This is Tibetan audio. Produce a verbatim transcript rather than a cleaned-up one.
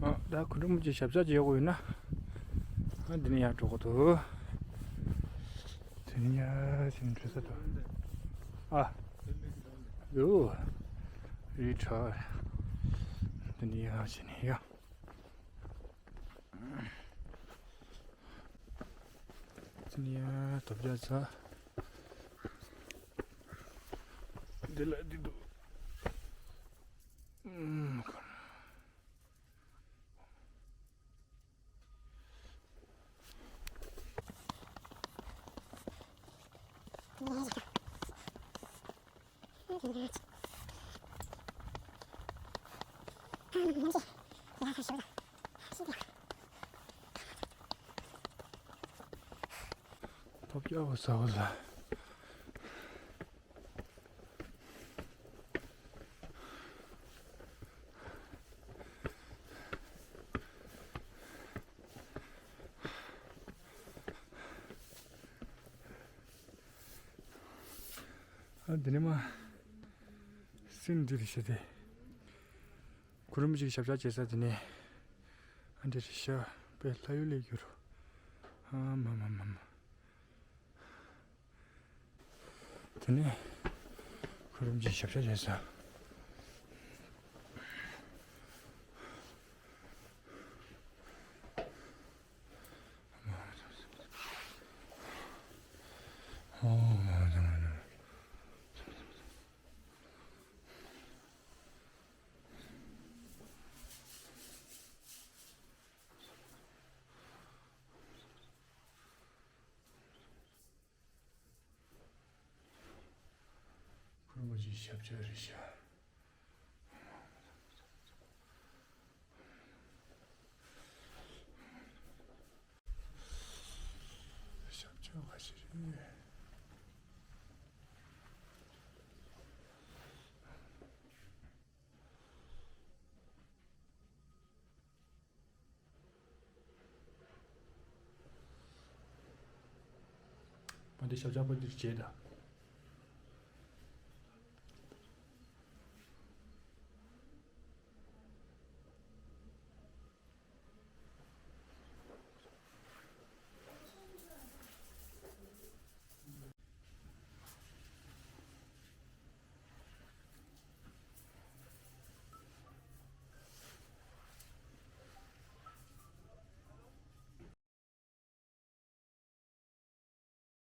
ཨ། ད་གུ་རུ་མུ་ཅིག་ཞབས་ཞབས་བྱེད་དགོས་ཡོད་ན། ཨ། འདི་ནས་ཡར་འགྲོ་དགོས་འདུག་འདི་ནས་ཡར་ཕྱིན་འགྲོ་ས་འདུག་ཨ། ཡོ། རི་ཁྲོད། འདི་ནས་ཡར་ཕྱིན་ནས་ཡར། འདི་ནས་ཡར་ཐོབ་རྒྱག་ཚར། འདི་ལ་འདི་འདུག་ཨུམ། ཐོབ་རྒྱག་པ་ཟ་བ་ལ། ཨ། འདི་ནས་མར་སྲིན་འདི་རེད་ཤག་དེ། གུ་རུ་མུ་ཅིག་ཞབས་ཞབས་བྱེད་ས་དེ་ནས། ཨ། འདི་རེད་ཤག་དཔེ་ལྷ་ཡུལ་ལས་རྒྱུ་རུ། ཨ་མ་མ་མ་མ། དེ་ནས་གུ་རུ་མུ་ཅིག་ཞབས་ཞབས་བྱེད་ས། གུ་རུ་མུ་ཅིག་ཞབས་ཞབས་རེད་ཤག་ཞབས་ཞབས་ག་ཞིག་རེད། པ་འདི་ཞབས་ཞབས་པ་འདིར་བྱས་ད།